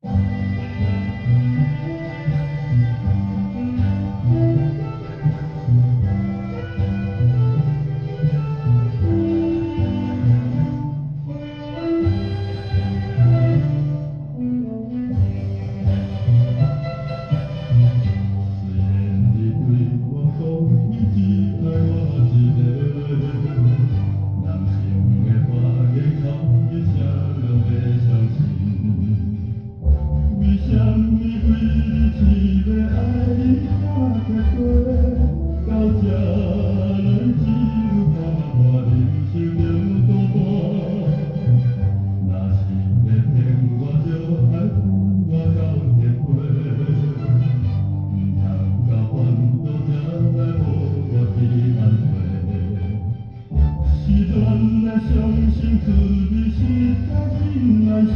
雖然你對我講你只愛我一个，人生的花言巧語，啥人欲相信？為啥物為你痴迷愛你這結果？到這來只有看破人生中孤單。若是欲騙我，就愛付我到天黑。毋通到半路才來予我去安慰。是原來傷心滋味實在真難受，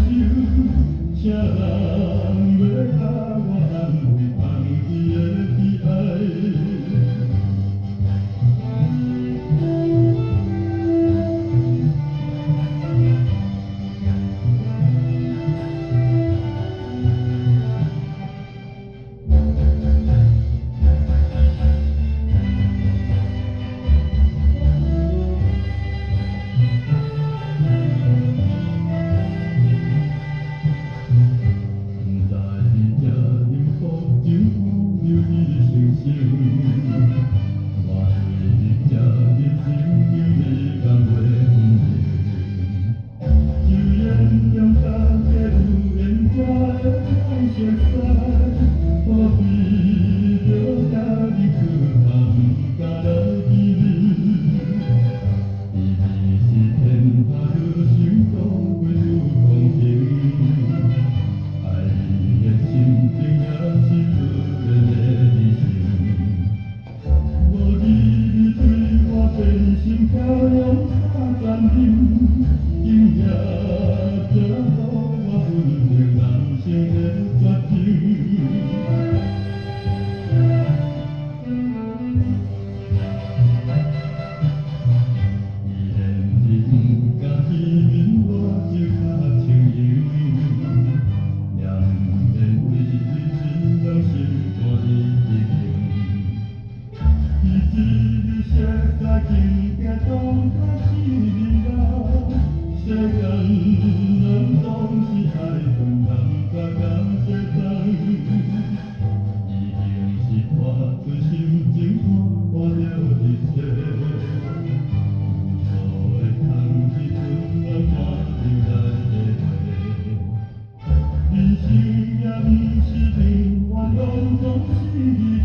誰人欲共我安慰放棄的悲哀？不知你這幸福真有留一生生，我對你這熱情，你敢會分明？就緣中大家有緣才會相識，何必著這呢去看，不敢來見面？甜蜜是天下好心高貴有公平，愛你的心情也是自然的理性。無你你對我變心漂亮較殘忍，今夜才予我分明人生的絕情。依然你不甘見面，我就較輕盈，也毋免為你一人心肝意經。伊一日熟悉境界，當作是面貌。世間人總是愛分男甲甲世人，已經是看出心情，看破了一切。無數的空氣陣人看入來的話，人生也毋是永遠攏總是。